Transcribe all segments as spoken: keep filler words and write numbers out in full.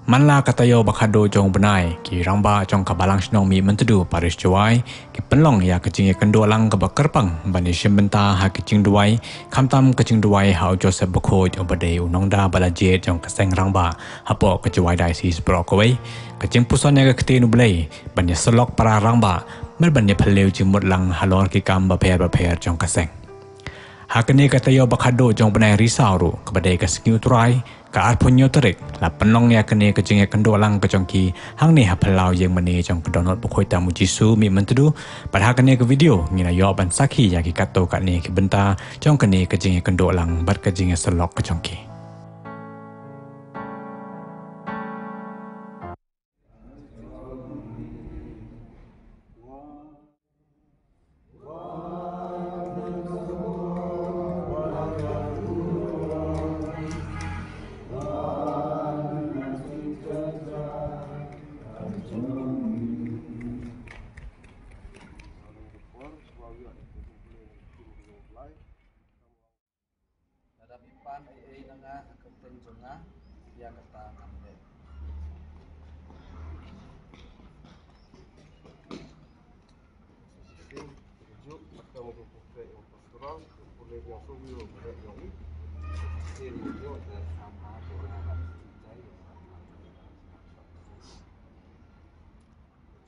Man la ka taïew ba khatduh jong u bnai, ki rangbah jong ka Balang Shnong Mihmyntdu Parish Jowai ki pynlong ïa ka jingïakynduh lang kaba kyrpang ban ïashim bynta ha ki jingduwai, khamtam ka jingduwai ha u Joseph Bakhuid uba dei u nongda ba la jied jong ka seng rangbah hapoh ka Jowai Diocese baroh kawei, ka jingpuson ïa ka ktien U Blei, ban ïasyllok para rangbah, bad ban ïaphylliew jingmut lang halor ki kam bapher bapher jong ka seng. Ha kane ka taïew ba khatduh jong u bnai Risaw ruh, kaba dei ka Sngi U Trai, ka arphew hynñiew tarik, la pynlong ïa kane ka jingïakynduh lang ka jong ki hangne ha phyllaw ïing mane jong ka Dohnud Bakhuid Tam U Jisu Mihmyntdu. Bad ha kane ka video ngin ïoh ban sakhi ïa ki katto katne ki bynta jong kane ka jingïakynduh lang bad ka jingïasyllok ka jong ki. Lada phi pan ei ei na nga ha ka kyrteng jong nga, ïa kata ngan leh.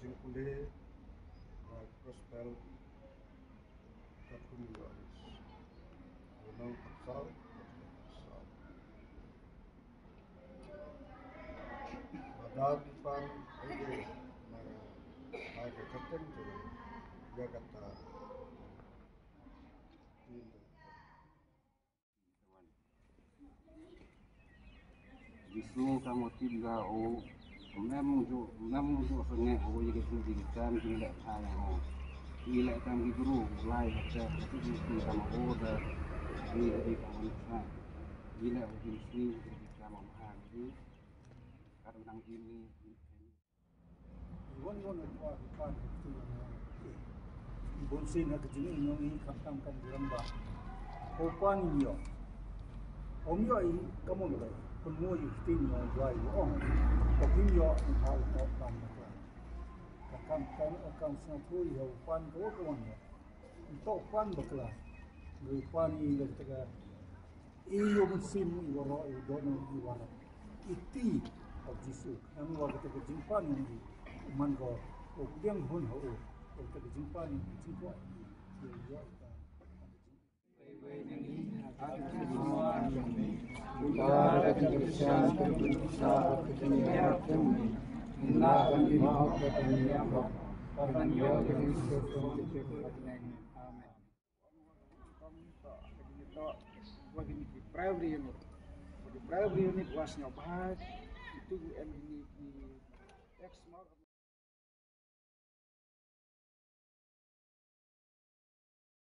Jingkylli, uh, gospel, ka kum ïa, ïa nong ka sal, ka sal. Lada phi pan ei ei na, na ka kyrteng jong nga, ïa kata. Jisu kam u tip ïa u, u mem ju, u mem ju sangeh u ïa ki jingkam ki leh tang u. Ki leh tang ki guru u lai ha te, ki jingkam u da, ki jingkam u sa. Ki leh u jingsi, ki jingkam u ha ki. Ka nang ini. Wan wan wan wan wan. Bun sien ha ka jingim jong ngi khamtam ka jingim ba. Ko pan ïoh. Ym ïoh i ka mon ba. Pynmoi i ktien jong u Blai u ong. Ko ktien ïoh i ha u tok kam bakla. Ka kam kam kam sngewthuh ïa u pan ko ka wan ïoh. U tok pan bakla. Ngi pan i ïa ka I ïoh mynsiem i waroh, i don i waroh. I ti, o Jisu, nang wa kata ka jingpan ngi. Man ko, o pdiang hun ho, o kata ka jingpan ngi, jingko. I ïoh ka. Amen. Primary unit. Primary unit was no bad. Itu M D P X mark.